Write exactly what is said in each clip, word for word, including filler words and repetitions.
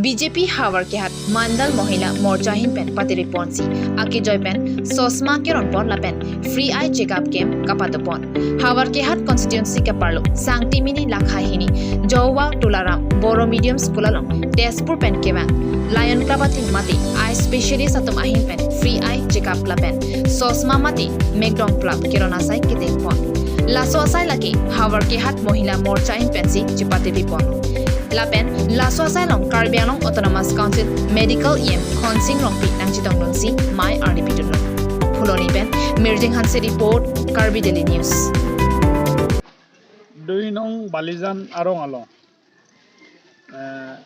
B J P Howraghat Mandal Mohila Morcha ahin pen patiri ponsi akejoi pen sosma keron pon lapen free eye checkup camp kapado pon. Howraghat constituency kaparlo Sangtimini Lakhahini Jowa Tularam Boro Medium School along Tezpur pen kevang Lion Club atum mate eye specialist atum ahin pen free eye checkup lapen sosma mate mekdong plap keron asai kedeng pon. Laso asai lake Howraghat Mohila Morcha ahin pensi chepatiri pon. Lapen laso asai along Karbi Anglong Autonomous Council Medical E M Khonsing Rongpi nangchetongdunsi mei ardi pidunlo. Phuloni pen Mirjeng Hanse report, Karbi Daily News. Dui nong Balijan arong along, eh,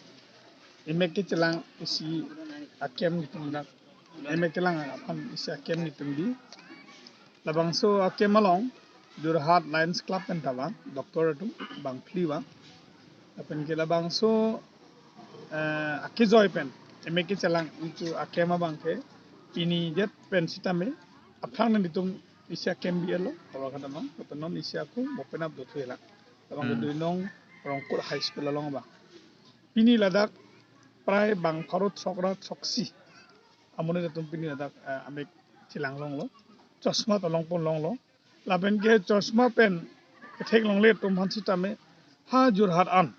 emek kechelang isi a-camp nelitum dak, emek kelang aphan isi a-camp nelitum di. Labangso a-camp along Jorhat Lions Club pen ta vang, doctor atum bangphli vang. Lapen ke labangso, eh, akejoi pen emek kechelang ichu a-camp abang ke pini det pen sitame aphrang nelitum isi a-camp bi-etlo, Howraghat along, lapen non isi ako mo penap dothu ela. Labang ke Hmm. Dui nong Rongkur High School along abang. Pini ladak prai bang pharo throk ra throksi amonit atum pini ladak, eh, amek chelang longlo. Chosma ta long pon longlo. Lapen ke chosma pen kethek longle atum aphan sitame ha Jorhat an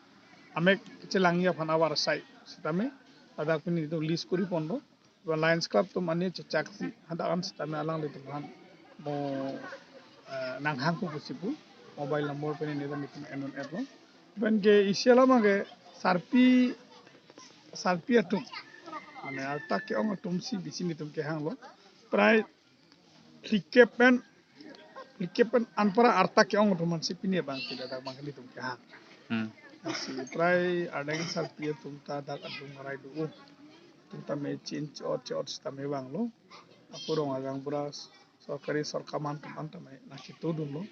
amek chelangji aphan avar asai sitame ladak pini itum list kori ponlo. Ba Lions Club atum ani chechaksi hadak an sitame alanglitum aphan mo, eh, nanghang pu pusi pu mobile number pen nelitum en-un-etlo. Lapen ke isi alam ke sarpi, sarpi atum, mane arta ke-ong atumsi bisi nelitum kehanglo. Prai phlikep pen, phlikep pen anpara arta ke-ong atum aphansi pini abang ke ladak abang ke nelitum kehang. Hmm. Lasi prai ardeng sarpi atum ta dak adung arai do. Atum tame chin chot chot sitame vanglo. Ako rong agaonbura sorkari sorkaman atum an tame nangchetudunlo.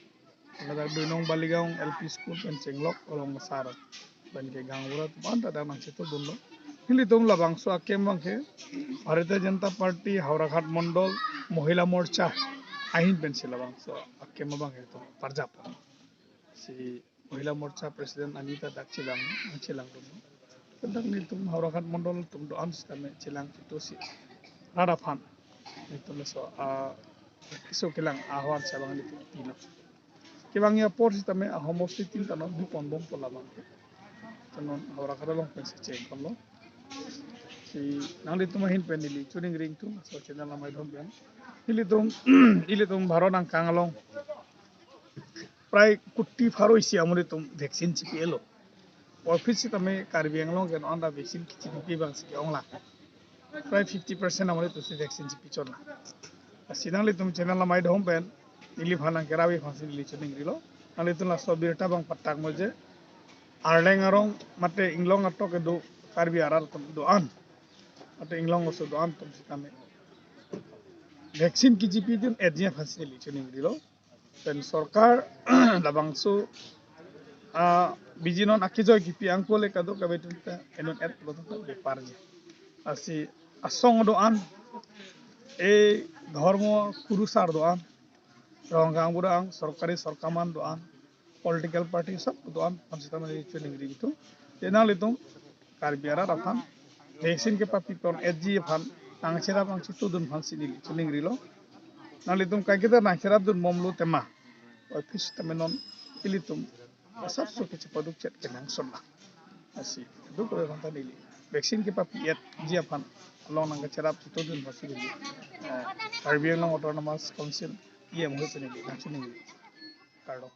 Ladak Dui nong Baligaon L P School pen chenglok rong asar pen ke gaonbura atum an ta dak nangchetudunlo. Nelitum labangso a-camp abang ke Bharatiya Janata Party Howraghat Mondol Mohila Morcha ahin pensi labangso a-camp abang ke itum parjap. Si Mohila Morcha President ani ta dak chelang, nangchelangdunlo. Dak nelitum Howraghat Mondol atum do-an sitame chelang chitusi rat aphan nelitum laso, ah, keso kelang ahwan si abang nelitum pilo. Kevangji apor sitame ahomosti tin ta non bi ponbompo labang. Ta non Howraghat along pensi cheng ponlo. Si nanglitum ahin pen neli choningri ingtung, laso channel amei dom pen. Ilitum, ilitum Bharat angkang along prai kuti pharo isi amonit atum vaccine chipi-etlo. Office sitame Karbi Anglong ke non anta vaccine kechipipi abangsi ke-ong lang. Prai fifty percent amonit atumsi vaccine chipi chotlang. Lasi nanglitum channel amei dom pen neliphan nangkeravi aphansi neli choningrilo. Nanglitum laso abirta abang patak mo je Arleng arong mate inglong atok kedo Karbi arat atum do-an, mate inglong oso do-an atum sitame vaccine kechipidun-etji aphansi neli choningrilo. Pen sorkar labangso, ah, biji non akejoi kipi angko le kadokave atum ta en-un-etlo ta beparji. Lasi asong do-an, e dhormo kurusar do-an, rong gaonbura ang, sorkari sorkaman do-an, political party sob do-an aphan sitame neli choningri ingtung. Je nanglitum Karbi arat aphan vaccine kepapi pon-etji aphan nangcherap nangchetudun aphansi neli choningrilo. Nanglitum kaiketa nangcherapdun bomlo tema, office tame non ilitum asapso kechepaduk chet kenangsot lang. Lasi duk aphan ta neli vaccine kepapi-etji aphan along nangkacherap chetudun aphansi neli, eh, Karbi Anglong Autonomous Council E M ahut neli nangchiningri. Kardom.